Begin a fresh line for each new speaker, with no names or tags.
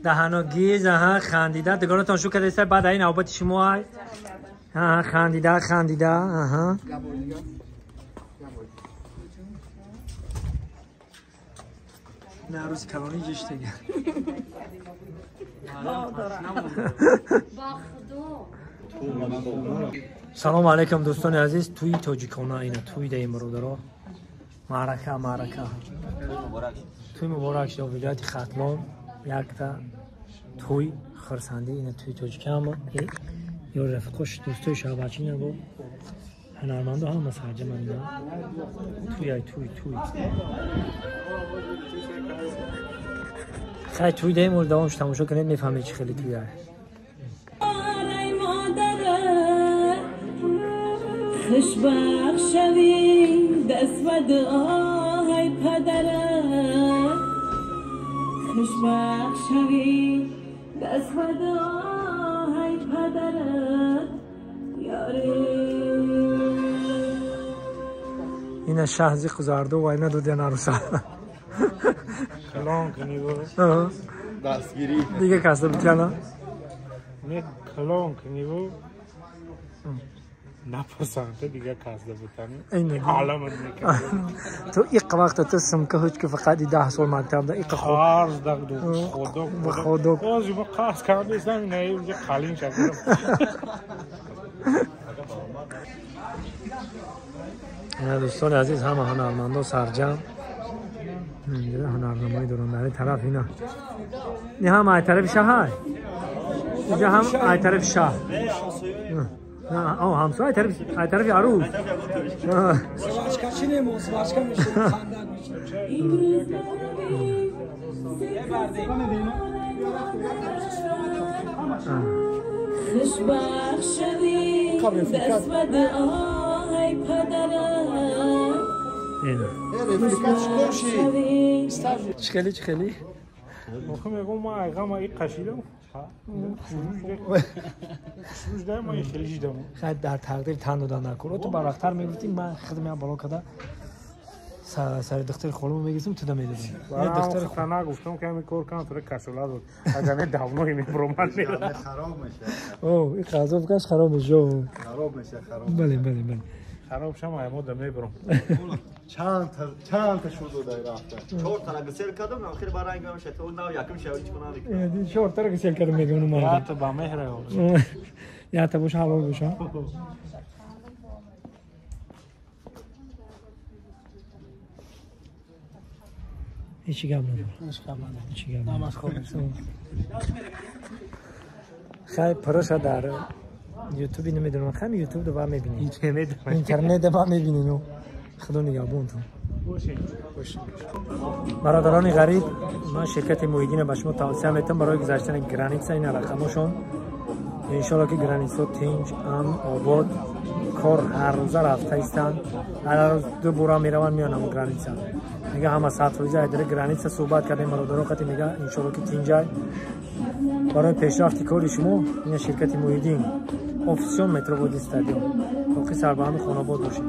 Даҳано гиз, аҳа, хандида, дугонатон шу кардеста, баъд ай навбати шумо ай. Аҳа, хандида, хандида, аҳа. Не, арӯси калонӣ ҷиш дига. Салому алайкум, дӯстони азиз, тӯи тоҷикона ина, тӯи даим бародаро. Маърака, маърака. Тӯй муборак шуд, вилояти Хатлон якта тӯй хурсандӣ ина тӯи тоҷикама. Ё рафиқош, дӯстои шаҳбачина бо ҳунармандо ҳама сарҷама ина. Тӯй ай тӯй, тӯй. Хай тӯй даим, оли давом тамошо кунед, мефаҳмед чӣ хеле тӯй ай.
Хушбахт шавӣ даст ба дуои падарат, хушбахт шавӣ даст ба дуои падарат, ёре.
Ина шаҳзи қузарду вайна додян аруса.
Калон кунӣ бо.
Дастгирӣ.
Дига кас битяна?
Не, калон кунӣ бо. Напасанта дига кас битани. Оламат мекард.
Ту иқ вақта ту сумка ҳуч ки фақат 10 сол мактабда иқ хоб.
Қарз дагду худо.
Худо.
Боз мо қарз кардем, не, инҷа қалин шуд.
Дӯстони азиз, ҳама ҳунармандо сарҷам. Инҷа ҳунарнамоӣ доранд дар ин тараф ина. Ин ҳама ай тарафи шаҳр ай. Инҷа ҳам ай тарафи шаҳр. О, ҳамсоя ай тарафи арӯс.
Сварка чӣ немо, сварка мешавад, хандак мешавад.
Хушбахт шавӣ даст ба дуои падарат.
Чӣ хеле, чӣ хеле?
Охи мегӯм, ман айғама и қашидам. Хушрӯш ман хеле шидам.
Хай дар тақдир тан додан накун. Ту барвақттар мегуфтӣ, ман хидмат боло карда сари духтари холумо мегирифтам, туда медодам.
Духтари хона гуфтам ки ҳамин кор кунам, тура кашола дод. Агар не давнои мебромад мера.
Хароб мешавад.
О, ин қазовкаш хароб мешавад.
Хароб мешавад, хароб.
Бале, бале, бале.
Хароб шама, мо да мебром.
Чанд та шуд додай рафта.
Чор тара гусел кардам, охир ба ранг мешавад. То нав якум шавӣ чӣ кунам мекунам.
Чор тара гусел кардам мегӯям ман.
Я та ба меҳра.
Я та боша ҳалол боша. Ҳеҷ гап надорам.
Ҳеҷ гап надорам.
Ҳеҷ гап надорам.
Намаз хоб мешавад.
Хай параша дар ютуби намедонам, хами ютуб ба мебинӣ.
Интернет.
Интернет ба мебинӣ. Ну. Худо нигаҳбонтон. Бародарони ғариб, ман ширкати Муҳиддинро ба шумо тавсия метавам барои гузаштани граница, ина рақамошон. Иншоалло ки границаҳо тинҷ, амн, обод, кор ҳар рӯза рафта истанд. Ҳар рӯз ду бора мераванд, меонам граница. Мега ҳама 100% айдари граница суҳбат кардем бародарон қати, мега иншоалло ки тинҷай. Барои пешрафти кори шумо ина ширкати Муҳиддин, офисион метроводи стадион. Боқӣ сарбаланду хонобод бошед.